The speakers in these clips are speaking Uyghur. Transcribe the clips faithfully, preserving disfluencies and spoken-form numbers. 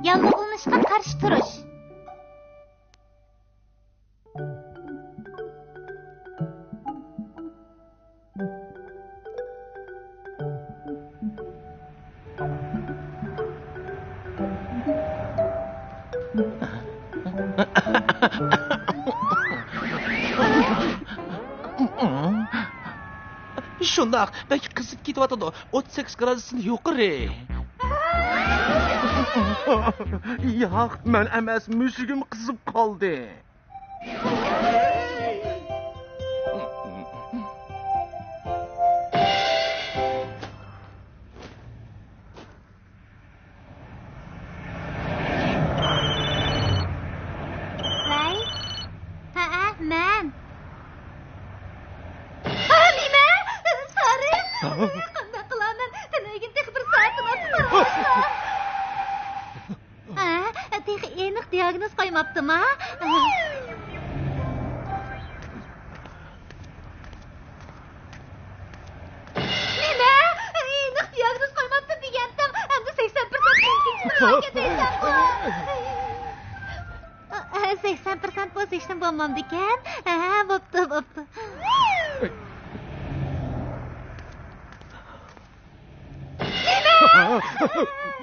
ياللۇغلىنىشقا قارشى تۇرۇش. شۇنداق، بەك قىزىپ كېتىۋاتىدۇ. ئوتتۇز سەككىز گرادۇستىن يۇقىرى. ياق، مەن ئەمەس، مۈشۈكۈم قىزىپ قالدى. ۋەي. ھەئە، مەن. ئا، نېمە؟ سارى؟ قانداق قىلارمەن؟ تۈنۈگۈن تېخى بىر سائەتتىن ئارتۇق پاراڭلاشتۇق. ھە، تېخى ئېنىق دىياگنوز قويماپتىما؟ نېمە؟ ئېنىق دىياگنوز قويماپتۇ دېگەنتىم. ئەمدى سەكسەن پىرسەنت مۇمكىنچىلىك بار دېسەڭغۇ. سەكسەن پىرسەنت بولسا ھېچنېمە بولمامدىكەن. ھە، بوپتۇ، بوپتۇ.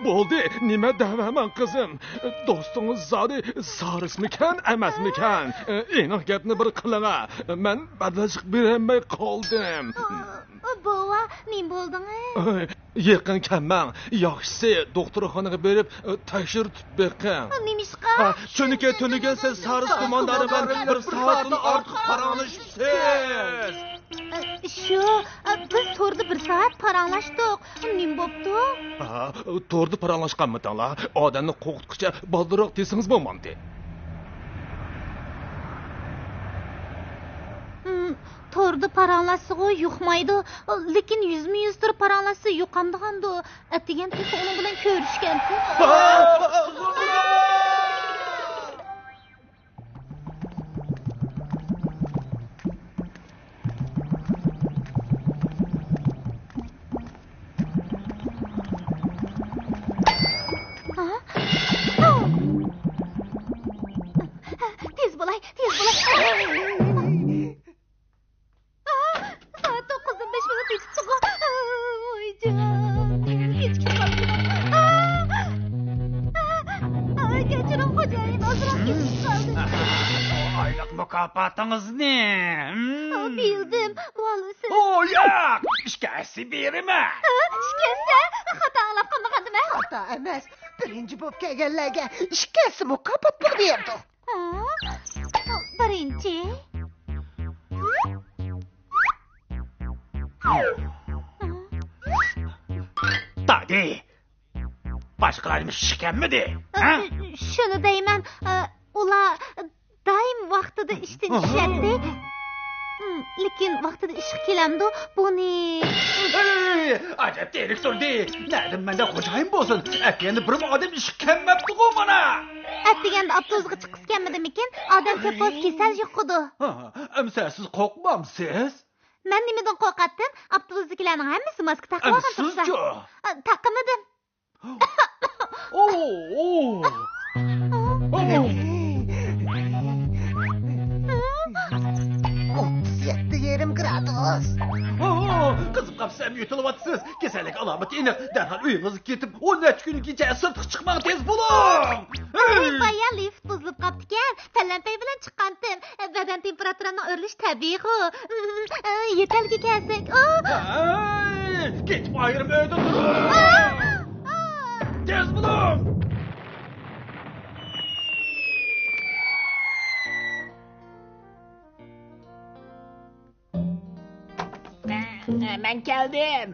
بولدى، نېمە دەۋەرمەڭ قىزىم. دوستىڭىز زادى سارىسمىكەن، ئەمەسمىكەن؟ ئېنىق گەپنى بىر قىلىڭا. مەن بەدلەشلىك بېرەلمەي قالدىم. بوۋا، نېمە بولدىڭىز؟ يېقىن كەلمەڭ. ياخشىسى دوختۇرخانىغا بېرىپ تەكشۈرتۈپ بېقىڭ. نېمىشقا؟ چۈنكى تۈنۈگۈن سىز سارىس گۇماندارى بىلەن بىر سائەتتىن ئارتۇق پاراڭلىشىپسىز. شۇ، بىز توردا بىر سائەت پاراڭلاشتۇق. نېمە بوپتۇ؟ ھا، توردا پاراڭلاشقانمىدىڭلار؟ ئادەمنى قورقۇتقۇچە بالدۇرراق دېسىڭىز بولمامدى؟ ھىم، توردا پاراڭلاشسىغۇ يۇقمايدۇ، لېكىن يۈزمۇ يۈز تۇرۇپ پاراڭلاشسا يۇقامدىغاندۇ. ئەتىگەن تېخى ئۇنىڭ بىلەن كۆرۈشكەنتىم. ھا؟ تېز بولاي، تېز بولاي. سائەت توققۇزدىن بەش مىنۇت ئۆتۈپتىغۇ. ۋايجان، كېچىكىپ قاپتىمەن. كەچۈرۈڭ خوجايىن، ئازراق كېچىكىپ قالدىم. ئايلىق مۇكاپاتىڭىزنى. بىلدىم، بولسۇن. ئۇ ياق، ئىككى ھەسسە بېرىمەن. ئىككى ھەسسە؟ خاتا ئاڭلاپ قالمىغاندىمەن؟ خاتا ئەمەس، بىرىنچى بولۇپ كەلگەنلەرگە ئىككى ھەسسە مۇكاپات بېرىدۇ. ھە؟ بىرىنچى. دادى، باشقىلار نېمە ئىش ئىكەنمىدى؟ ھە؟ شۇنى دەيمەن، ئۇلار دائىم ۋاقتىدا ئىشتىن چۈشەتتى. ھىم، لېكىن ۋاقتىدا ئىشقا كېلەمدۇ؟ بۇنى. ھەي، ئەجەب تىرىك تۇردى. نەدىن مەندە خوجايىن بولسۇن؟ ئەتىگەندە بىرمۇ ئادەم ئىشقا كەلمەپتىغۇ مانا. ئەتىگەندە ئاپتوبۇسقا چىققۇسى كەلمىدىمىكىن؟ ئادەمسە پوست كېسەل يۇقىدۇ. ھا، ئەمسە سىز قورقمامسىز؟ مەن نېمىدىن قورقاتتىم؟ ئاپتوبۇسدىكىلەرنىڭ ھەممىسى ماسكا تاقىۋالغان تۇرسا. سىزچۇ؟ ئا، تاقىمىدىم. ئوتتۇز يەتتە يېرىم گرادۇس. قىزىپ قاپسەن، يۆتىلىۋاتىسىز. كېسەللىك ئالامىتى ئېنىق. دەرھال ئۆيىڭىزگە كېتىپ، ئون نەچچە كۈنگىچە سىرتقا چىقماڭ، تېز بولۇڭ. ھەي، بايا لىفت بۇزۇلۇپ قاپتىكەن. پەلەمپەي بىلەن چىققانتىم. بەدەن تېمپېراتۇرامنىڭ ئۆرلىشى تەبىئىيغۇ. يۆتەلگە كەلسەك. ھەي، كېتىپ ئايرىم ئۆيدە تۇرۇڭ. تېز بولۇڭ. مەن كەلدىم.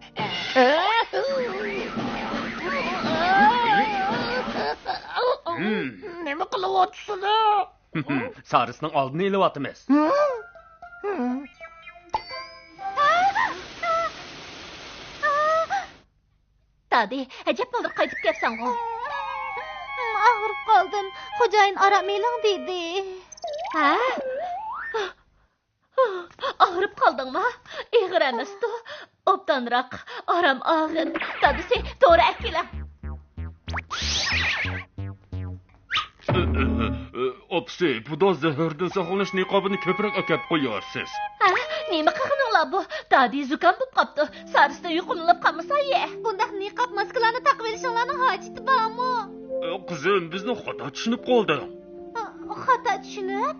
نېمە قىلىۋاتىسىلەر؟ سارىسنىڭ ئالدىنى ئېلىۋاتىمىز. دادى، ئەجەب بالدۇر قايتىپ كەپسەنغۇ. ئاغرىپ قالدىم. خوجايىن ئارام ئېلىڭ دېدى. ھە؟ ئاغرىپ قالدىڭما؟ ئېغىر ئەمەستۇ. ئوبدانراق ئارام ئالغىن. دادىسى، دورا ئەكېلىڭ. ئاپىسى، بۇدا زەھەردىن ساقلىنىش نىقابىنى كۆپرەك ئەكەپ قويارسىز. ھە؟ نېمە قىلغىنىڭلار بۇ؟ دادى زۇكام بولۇپ قاپتۇ. سارىستا يۇقۇملىنىپ قالمىسا يە. بۇنداق نىقاب ماسكىلارنى تاقىۋېلىشىڭلارنىڭ ھاجىتى بارمۇ؟ قىزىم، بىزنى خاتا چۈشىنىپ قالدىڭ. خاتا چۈشىنىپ؟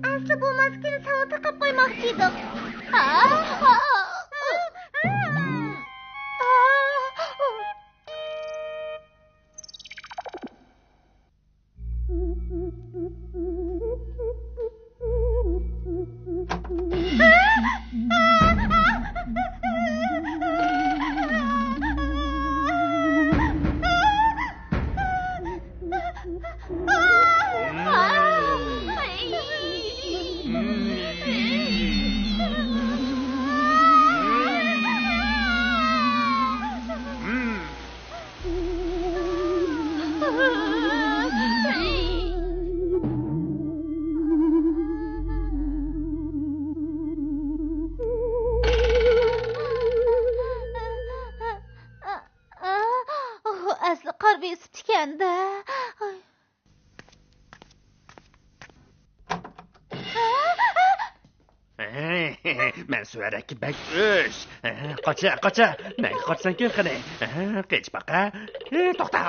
ئەسلى بۇ ماسكىنى ساڭا تاقاپ قويماقچى ئىدۇق. ئەسلى قار بېسىپتىكەن-دە. مەن سۈرەتكە بەك ئۆچ. قاچا، قاچا. نەگە قاچىسەنكىن قېنى؟ قېچىپ باقە. توختا.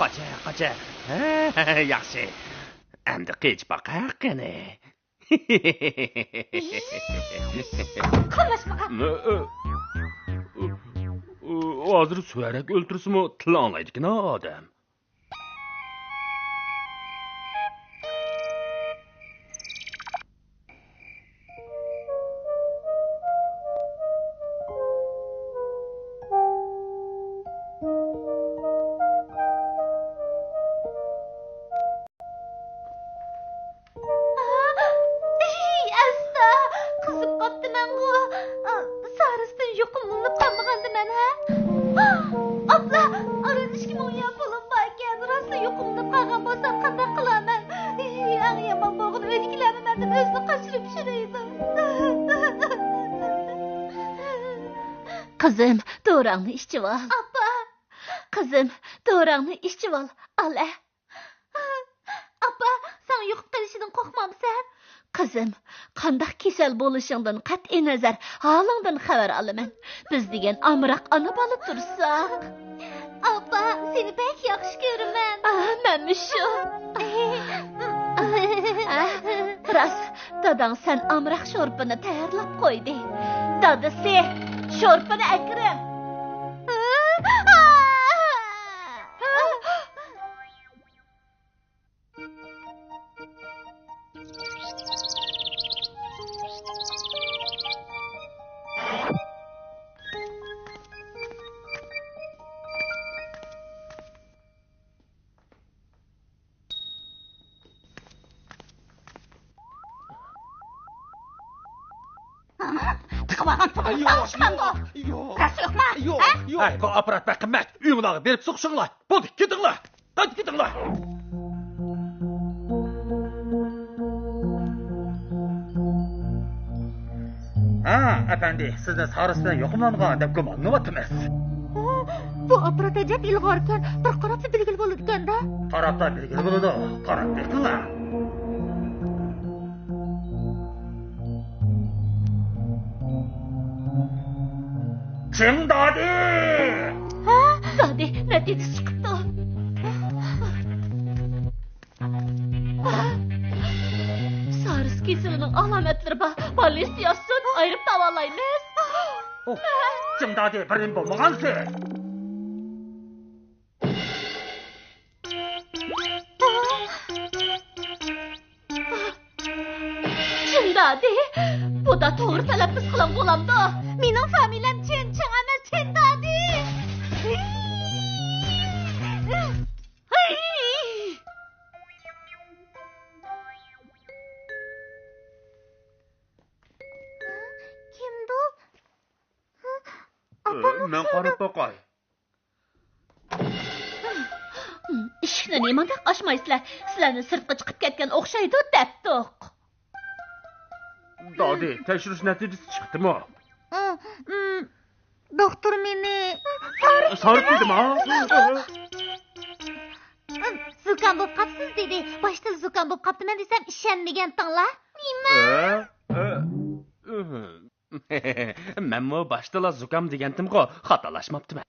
قاچا، قاچا. ياخشى. ئەمدى قېچىپ باقە قېنى. قاملاشمىغان. ھازىر سۈرەت ئۆلتۈرسىمۇ تىل ئاڭلايدىكىنا ئادەم. ئەي، ئەستا، قىزىپ قاپتىمەنغۇ. سارىستىن يۇقۇملىنىپ قالمىغاندىمەن، ھە؟ ئاپلا، ئاران ئىككى مىڭ يۈەن پۇلۇم باركەن، راستلا يۇقۇملىنىپ قالغان بولسام قانداق قىلارمەن؟ ئەڭ يامان بولغىنى ئۆيدىكىلەرمۇ مەندىن ئۆزىنى قاچۇرۇپ يۈرىدۇ. قىزىم، دوراڭنى ئىچىۋال. ئاپا! قىزىم، دوراڭنى ئىچىۋال. ئالە. ئاپا، ساڭا يۇقۇپ قېلىشىدىن قورقمامسەن؟ قىزىم، قانداق كېسەل بولۇشۇڭدىن قەتئىينەزەر، ھالىڭدىن خەۋەر ئالىمەن. بىز دېگەن ئامراق ئانا-بالا تۇرساق. ئاپا، سېنى بەك ياخشى كۆرىمەن. ئا، مەنمۇ شۇ. ئا، راست، داداڭ سەن ئامراق شورپىنى تەييارلاپ قويدى. دادىسى، شورپىنى ئەكىرىڭ. تىقىۋالغان پۇلۇڭنى ئالىشقانغۇ؟ يوق. راست يوقما؟ يوق، ھە؟ يوق. ھەي، بۇ ئاپپارات بەك قىممەت. ئۆيۈڭلارغا بېرىپ سوقۇشۇڭلار. بولدى، كېتىڭلار. قايتىپ كېتىڭلار. ھە، ئەپەندى، سىزنى سارىس بىلەن يۇقۇملانغان دەپ گۇمانلىنىۋاتىمىز. ئۇ، بۇ ئاپپارات ئەجەب ئىلغاركەن، بىر قاراپلا بىلگىلى بولىدىكەن-دە. قاراپلا بىلگىلى بولىدۇ، قاراپ بېقىڭلار. چىڭ دادى! ھە؟ دادى، نەتىجىسى چىقىپتۇ. سارس كېسىلىنىڭ ئالامەتلىرى بار. بالىسى ياتسۇن، ئايرىپ داۋالايمىز. ئوھ، جىڭدادى، بىرىم بولمىغانسىز. جىڭدادى، بۇدا توغرا تەلەپپۇز قىلىڭ بولامدۇ؟ مېنىڭ فامىلەم چېن، چىڭ ئەمەس، چېندادى. كىمدۇ؟ ئاپام مەن قاراپ باقاي. ئىشىكنى نېمانداق ئاچمايسىلەر؟ سىلەرنى سىرتقا چىقىپ كەتكەن ئوخشايدۇ دەپتۇق. دادى، تەكشۈرۈش نەتىجىسى چىقتىمۇ؟ دوختۇر مېنى سارىپ دېدىما؟ زۇكام بولۇپ قاپسىز دېدى. باشتىلا زۇكام بولۇپ قاپتىمەن دېسەم ئىشەنمىگەنتىڭلار. نېمە؟ ئە؟ ئە؟ ئۇھۇ. مەنمۇ باشتىلا زۇكام دېگەنتىمغۇ، خاتالاشماپتىمەن.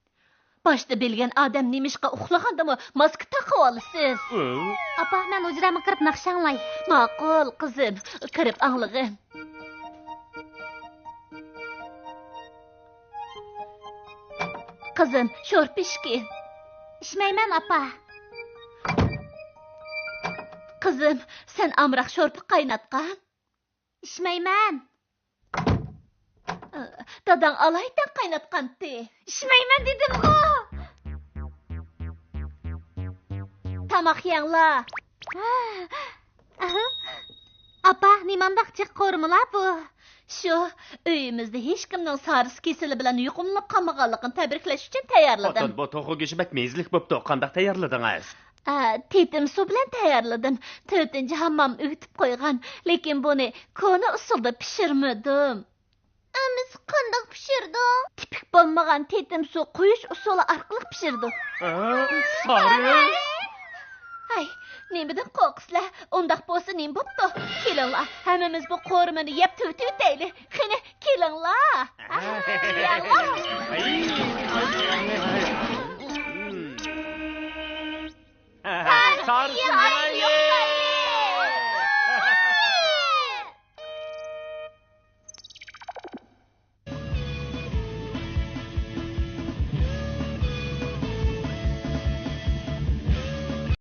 باشتا بىلگەن ئادەم نېمىشقا ئۇخلىغاندىمۇ ماسكا تاقىۋالىسىز؟ ئۇ؟ ئاپا، مەن ھۇجرامغا كىرىپ ناخشا ئاڭلاي. ماقۇل، قىزىم، كىرىپ ئاڭلىغىن. قىزىم، شورپا ئىچكىن. ئىچمەيمەن، ئاپا. قىزىم، سەن ئامراق شورپا قايناتقان. ئىچمەيمەن. داداڭ ئالايىتەن قايناتقانتى. ئىچمەيمەن دېدىمغۇ. تاماق يەڭلار. ئاپا، نېمانداق جىق قورۇمىلار بۇ؟ شۇ، ئۆيىمىزدە ھېچكىمنىڭ سارس كېسىلى بىلەن يۇقۇملىنىپ قالمىغانلىقىنى تەبرىكلەش ئۈچۈن تەييارلىدىم. خوتۇن، بۇ توخۇ گۆشى بەك مېزىلىك بوپتۇ. قانداق تەييارلىدىڭىز؟ ئا، تېتىم سۇ بىلەن تەييارلىدىم. تۆتىنچى ھاممام ئۆگىتىپ قويغان، لېكىن بۇنى كونا ئۇسۇلدا پىشۇرمىدىم. ئەمىسە قانداق پىشۇردۇڭ؟ تىپىك بولمىغان تېتىم سۇ قۇيۇش ئۇسۇلى ئارقىلىق پىشۇردۇم. ھە؟ سارى؟ ھەي، نېمىدىن قورقىسىلەر؟ ئۇنداق بولسا نېمە بوپتۇ؟ كېلىڭلار، ھەممىمىز بۇ قورۇمىنى يەپ تۈگىتىۋېتەيلى. قېنى، كېلىڭلار. يەڭلار. سارى.